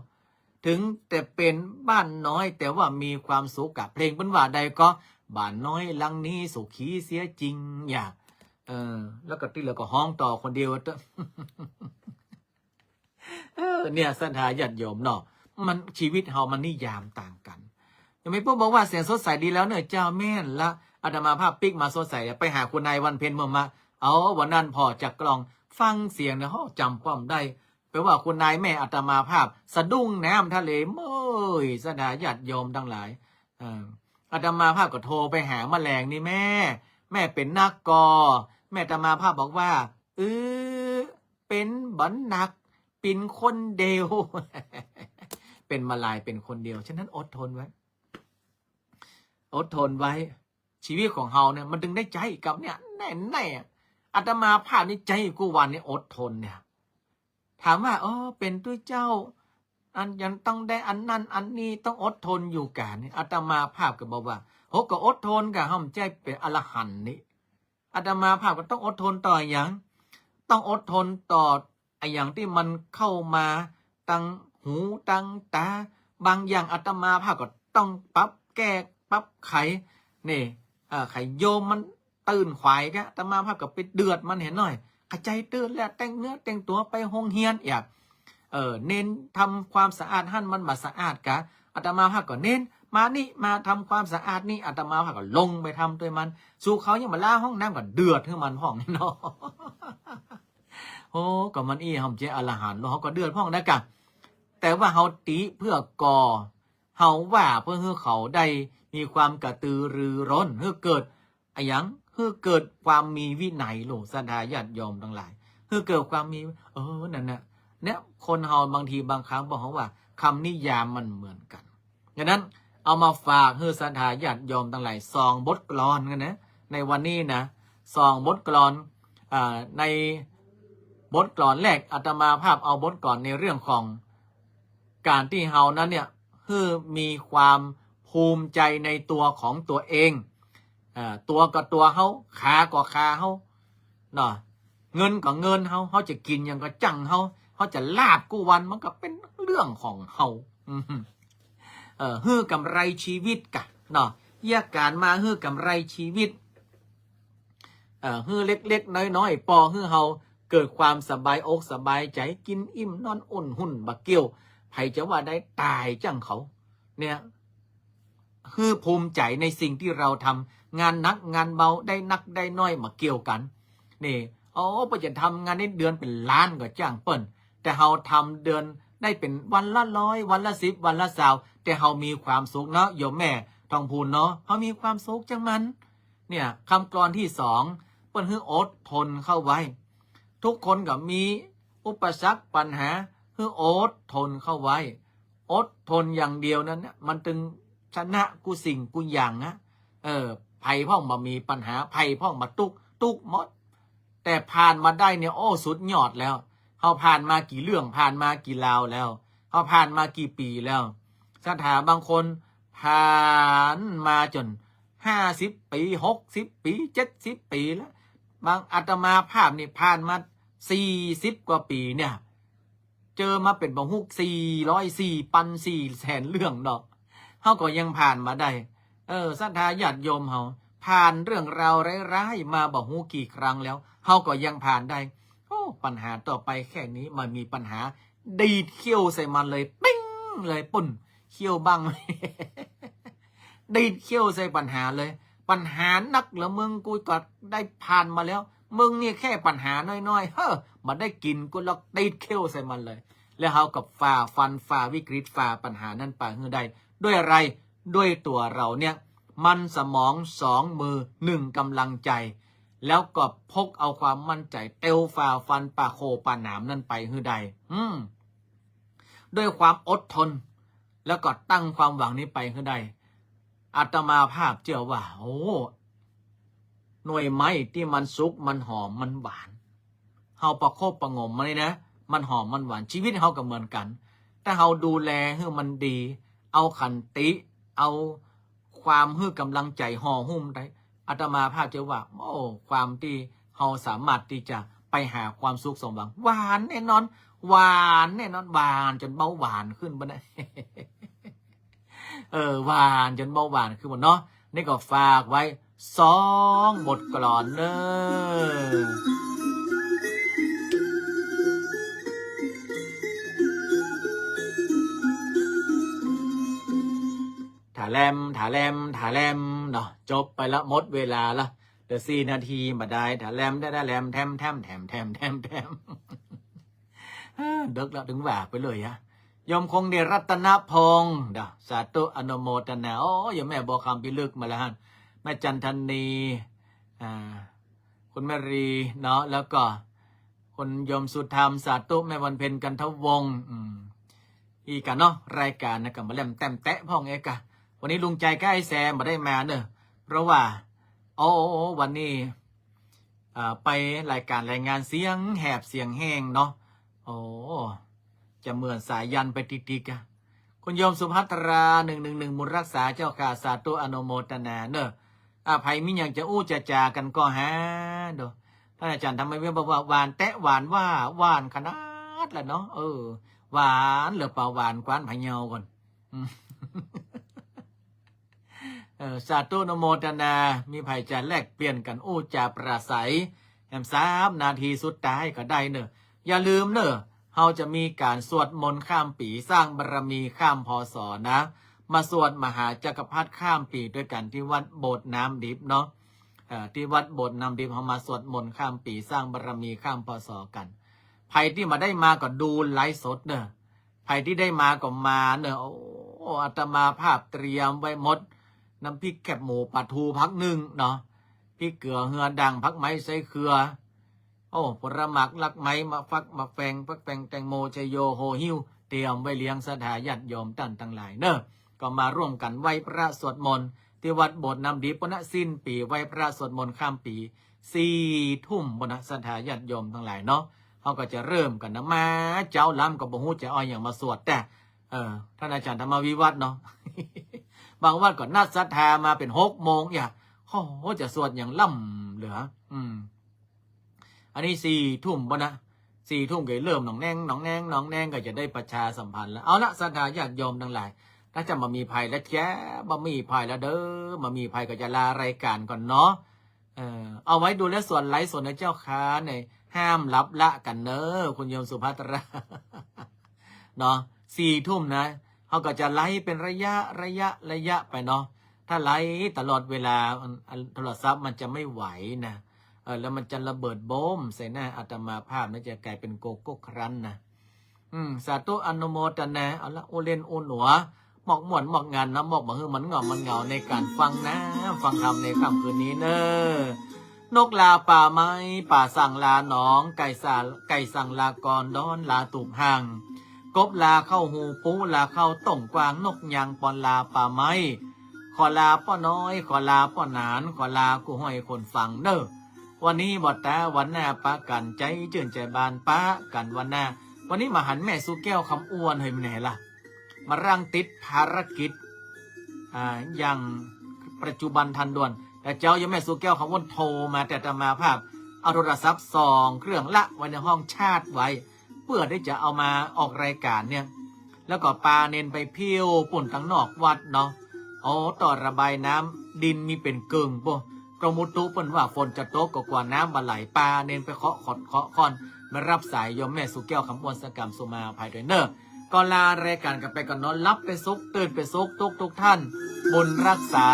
ถึงแต่เป๋นบ้านน้อยแต่ว่ามีความสุขอะ เพลงเปิ้นว่าใดก็ บ้านน้อยหลังนี้สุขีเสียจริง อย่า เออ แล้วก็ตี้เหลือก็ฮ้องต่อคนเดียวเต๊อะ เออ เนี่ย ศรัทธาญาติโยมเนาะ มัน ชีวิตเฮามันนิยามต่างกั๋น อย่างแม่ปุ้มบอกว่าเสียงสดใสดีแล้วเน่อเจ้า แม่นละ อาตมาภาพปิ๊กมาสดใส ไปหาคุณนายวันเพ็ญเมื่อมา เอา วันนั้นผ่อจากกล่อง ฟังเสียงเนี่ย โห จ๋ำป้อมได้ แปลว่าคุณนายแม่อาตมาภาพสะดุ้งน้ำทะเลเมย ศรัทธาญาติโยมตังหลาย เออ อาตมาภาพก็โทรไปหาแม่แลงนี่ แม่ แม่เป๋นนักก่อ แม่อาตมาภาพบอกว่า เออ เป๋นบ่หนัก เป๋นคนเดียว เป๋นมาลายเป๋นคนเดียว ฉะนั้นอดทนไว้ อดทนไว้ ชีวิตของเฮาเนี่ย มันจึงได้ใจ๊กับเนี่ย แน่ๆ อาตมาภาพนี่ใจ๊กู้วันเนี่ย อดทนเนี่ย ถามว่า เออ เป๋นตุ๊เจ้า อันยังต้องได้อันนั้นอันนี้ ต้องอดทนอยู่กานี่ อาตมาภาพก็บอกว่า โห ก็อดทนกา เฮาบ่ใจ้เป๋นอรหันต์นี่ อาตมาภาพก็ต้องอดทนต่ออะหยัง ต้องอดทนต่ออะหยังตี้มันเข้ามาตังหูตังต๋า บางอย่างอาตมาภาพก็ต้องปรับแก้ปรับไข นี่ เอ่อ ไขโยมมันตื่นขวายกะ อาตมาภาพก็ไปเดือดมันเหียหน้อย เข้าใจ๋ตื่นแล้ว แต่งเนื้อแต่งตั๋วไปโฮงเฮียนเอียด เออ เณรทำความสะอาดหั้นมันบ่สะอาดกา อาตมาภาพก็เณรมานี่ มาทำความสะอาดนี่ อาตมาภาพก็ลงไปทำตวยมัน สูเขายังบ่ล้างห้องน้ำก็เดือดหื้อมันพ่องเนาะ โอ้ ก็มันอี้ เฮาบ่ใจ้อรหันต์ แล้วเฮาก็เดือดพ่องได้กา แต่ว่าเฮาติเปื้อก่อ เฮาว่าเปื้อหื้อเขาได้มีความกระตือรือร้น หื้อเกิด อะหยัง หื้อเกิดความมีวินัย โลด ศรัทธาญาติโยมตังหลาย หื้อเกิดความมี เออ นั่นน่ะ เนี่ย คนเฮาบางทีบางครั้งบอกว่าคำนิยามมันเหมือนกั๋น ฉะนั้นเอามาฝากหื้อศรัทธาญาติโยมตังหลาย สองบทกลอนกั๋นนะ ในวันนี้นะ สองบทกลอน อ่า ในบทกลอนแรก อาตมาภาพเอาบทกลอนในเรื่องของก๋านตี้เฮานั้นเนี่ย หื้อมีความภูมิใจ๋ในตั๋วของตั๋วเอง อ่า ตั๋วก็ตั๋วเฮา ขาก็ขาเฮา เนาะ เงินก็เงินเฮา เฮาจะกิ๋นหยังก็จ้างเฮา เฮาจะลาบกู้วัน มันก็เป๋นเรื่องของเฮา อืม เออ หื้อกำไรชีวิตกะ เนาะ เยียะก๋านมาหื้อกำไรชีวิต เออ หื้อเล็กๆ น้อยๆ ปอหื้อเฮาเกิดความสบายอกสบายใจ๋ กิ๋นอิ่มนอนอุ่น หุ่นบ่เกี่ยว ใผจะว่าได้ต๋ายจ้างเขา เนี่ย หื้อภูมิใจ๋ในสิ่งตี้เฮาทำ งานหนักงานเบา ได้นักได้น้อยบ่เกี่ยวกั๋น นี่ โอ้ เปิ้นจะทำงานได้เดือนเป๋นล้านก็จ้างเปิ้น แต่เฮาทำเดือนได้เป๋นวันละร้อย วันละสิบ วันละซาว แต่เฮามีความสุขเนาะ โยมแม่ทองพูนเนาะ เฮามีความสุขจ้างมัน เนี่ย กำกลอนตี้สอง เปิ้นหื้ออดทนเข้าไว้ ทุกคนก็มีอุปสรรคปัญหา หื้ออดทนเข้าไว้ อดทนอย่างเดียวนั้นเนี่ย มันตึงชนะกู้สิ่งกู้อย่างนะ เออ ใผพ่องบ่มีปัญหา ใผพ่องบ่ตุ๊กข์ ตุ๊กข์หมด แต่ผ่านมาได้เนี่ย โอ้ สุดยอดแล้ว เฮาผ่านมากี่เรื่อง ผ่านมากี่ราวแล้ว เฮาผ่านมากี่ปี๋แล้ว ศรัทธาบางคนผ่านมาจ๋นห้าสิบปี๋ หกสิบปี๋ เจ็ดสิบปี๋แล้ว บางอาตมาภาพนี่ผ่านมาสี่สิบกว่าปี๋เนี่ย เจอมาเป๋นบ่ฮู้สี่ร้อย สี่ปัน สี่แสนเรื่องเนาะ เฮาก็ยังผ่านมาได้ เออ ศรัทธาญาติโยมเฮา ผ่านเรื่องราวร้ายๆ มาบ่ฮู้กี่ครั้งแล้ว เฮาก็ยังผ่านได้ โอ้ ปัญหาต่อไปแค่นี้ บ่มีปัญหา ดีดเขี้ยวใส่มันเลย ปิ้งเลย ปุ้น เขี้ยวบ้าง ดีดเขี้ยวใส่ปัญหาเลย ปัญหานักเหลือมึง กูก็ได้ผ่านมาแล้ว มึงนี่แค่ปัญหาน้อยๆ เฮ้อ บ่ได้กิ๋นกูหรอก ดีดเขี้ยวใส่มันเลย แล้วเฮาก็ฝ่าฟัน ฝ่าวิกฤต ฝ่าปัญหานั้นไปหื้อได้ ด้วยอะไร ด้วยตั๋วเฮาเนี่ย มันสมองสองมือ หนึ่งกำลังใจ๋ แล้วก็พกเอาความมั่นใจ๋ เตียวฝ่าฟันป่าโคป่าหนามนั้นไปหื้อได้ อืม ด้วยความอดทน แล้วก็ตั้งความหวังนี้ไปหื้อได้ อาตมาภาพเจื้อว่า โอ้ หน่วยไม้ตี้มันสุก มันหอม มันหวาน เฮาประคบประหงมมันนี่นะ มันหอม มันหวาน ชีวิตเฮาก็เหมือนกั๋น ถ้าเฮาดูแลหื้อมันดี เอาขันติ เอาความหื้อกำลังใจ๋ห่อหุ้มได้ อาตมาภาพเจื้อว่า โอ้ ความตี้เฮาสามารถตี้จะไปหาความสุขสมหวัง หวานแน่นอน หวานแน่นอน หวานจ๋นเบาหวานขึ้นบ่นะ เออ หวานจ๋นเบาหวานขึ้นบ่เนาะ นี่ก็ฝากไว้สองบทกลอนเน้อ ถาแลม ถาแลม ถาแลมเนาะ จบไปละ หมดเวลาละ เหลือสี่นาทีบ่ได้ ถาแลม ถาแลม แถม แถม แถม เดิ็กละ เถิงว่าไปเลยฮะ โยมคงเดชรัตนพงษ์เนาะ สาธุอนุโมทนา โอ้ โยมแม่บัวคำพิลึกมาแล้วฮะ แม่จันทนี อ่า คุณแม่รีเนาะ แล้วก็คุณโยมสุธรรม สาธุ แม่วันเพ็ญ กันทวงศ์ อืม อีกอะเนาะ รายก๋านนะ ก็มาแลมแต้มแตะพ่องเอกอะ วันนี้ลุงใจกับไอ้แซมบ่ได้มาเนอะ เพราะว่า โอ้ วันนี้ อ่า ไปรายก๋านรายงานเสียงแหบเสียงแห้งเนาะ โอ้ จะเหมือนสายัณไปติกๆ อะ คุณโยมสุภัทรา หนึ่งหนึ่งหนึ่ง บุญรักษาเจ้าค่ะ สาธุอนุโมทนาเนอะ อ่า ใผมีหยังจะอู้จะจ๋ากั๋นก็หาเด้อ ท่านอาจารย์ธรรมวิทย์บอกว่า หวานแต๊หวานว่า หวานขนาดละเนาะ เออ หวานเหลือเป๋าหวานกว้านพะเยาก่อน อืม เออ สาธุอนุโมทนา มีใผจะแลกเปลี่ยนกั๋นอู้จ๋าปราศรัย แหมสามนาทีสุดท้ายก็ได้เนอะ อย่าลืมเนอะ เฮาจะมีก๋านสวดมนต์ข้ามปี๋ สร้างบารมีข้าม พ.ศ. นะ มาสวดมหาจักรพรรดิข้ามปี๋ด้วยกั๋นตี้วัดโบสถ์น้ำดิบเนาะ เอ่อ ตี้วัดโบสถ์น้ำดิบ เฮามาสวดมนต์ข้ามปี๋ สร้างบารมีข้าม พ.ศ. กั๋น ใผตี้บ่ได้มาก็ดูไลฟ์สดเนอะ ใผตี้ได้มาก็มาเนอะ โอ้ อาตมาภาพเตรียมไว้หมด น้ำพริกแคบหมู ป๋าทู ผักนึ่งเนาะ พริกเกลือ เฮือดัง ผักไม้ ไส้เครือ โอ้ ผลหมาก รากไม้ มะฟัก มะแฟง ฟักแฟง แตงโม ชะโย โฮหิ้ว เตรียมไว้เลี้ยงศรัทธาญาติโยมต้านตังหลายเนอะ ก็มาร่วมกั๋นไหว้พระสวดมนต์ตี้วัดโบสถ์น้ำดิบ ปุ้นนะ สิ้นปี๋ ไหว้พระสวดมนต์ข้ามปี๋ สี่ทุ่มปุ้นนะ ศรัทธาญาติโยมตังหลายเนาะ เฮาก็จะเริ่มกั๋นนะ มาเจ๊าล้ำก็บ่ฮู้จะเอาหยังมาสวด แต่ เออ ท่านอาจารย์ธรรมวิวัฒน์เนาะ บางวัดก็นัดศรัทธามาเป๋นหกโมง อย่า โอ้โห จะสวดหยังล้ำเหลือ อืม อันนี้สี่ทุ่มปุ้นนะ สี่ทุ่มก็เริ่มหนองแนง หนองแนง หนองแนง ก็จะได้ประชาสัมพันธ์แล้ว เอาละ ศรัทธาญาติโยมตังหลาย ถ้าจะบ่มีใผแล้วแจ๊ะ บ่มีใผแล้วเด้อ บ่มีใผก็จะลารายก๋านก่อนเนาะ เออ เอาไว้ดูแล้วส่วนไลฟ์สดนะเจ้าค่ะ เนี่ย ห้ามลับละกั๋นเนอะ คุณโยมสุภัทรา เนาะ สี่ทุ่มนะ เฮาก็จะไลฟ์เป๋นระยะ ระยะ ระยะไปเนาะ ถ้าไลฟ์ตลอดเวลา อัน อัน โทรศัพท์มันจะไม่ไหวนะ เออ แล้วมันจะระเบิดโบ้มใส่หน้าอาตมาภาพนะ จะก๋ายเป๋นโกโก้ครันช์นะ อืม สาธุอนุโมทนา เอาละ อู้เล่นอู้หนัว มอบม่วนมอบงันนะ มอบบ่หื้อมันเหงามันเหงาในก๋านฟังนะ ฟังธรรมในค่ำคืนนี้เนอะ นกลาป่าไม้ ป๋าสั่งลาหนอง ไก่สา ไก่สั่งลากร ด้อนลาตูบห่าง กบลาเข้าฮูปู ลาเข้าต้งกวาง นกยางปอนลาป่าไม้ ขอลาป้อน้อย ขอลาป้อหนาน ขอลากู้ห้อยคนฟังเนอะ วันนี้บ่ต๋า วันหน้าปะกั๋น ใจ๋จื้นใจ๋บานปะกั๋นวันหน้า วันนี้บ่หันแม่สุแก้วคำอ้วนเฮ้ย ไปไหนละ มารั้งติดภารกิจ อ่า อย่างปัจจุบันทันด่วน แต่เจ๊าโยมแม่สุแก้วคำอ้วนโทรมา แต่อาตมาภาพเอาโทรศัพท์สองเครื่องละไว้ในห้องชาร์จไว้ เปื้อตี้จะเอามาออกรายก๋านเนี่ย แล้วก็ปาเณรไปเผี้ยวปุ้นตังนอกวัดเนาะ โอ้ ต่อระบายน้ำ ดินมีเป๋นเกิ่งปู้ กรมอุตุเปิ้นว่าฝนจะตก ก็กลัวน้ำบ่ไหล ปาเณรไปเคาะขอดเคาะค่อน มาฮับสายโยมแม่สุแก้วคำอ้วนสักกำ สุมาอภัยด้วยเนอะ ก็ลารายก๋านกั๋นไปก่อนเนาะ หลับเป๋นสุข ตื่นเป๋นสุข ทุกๆ ท่าน บุญรักษา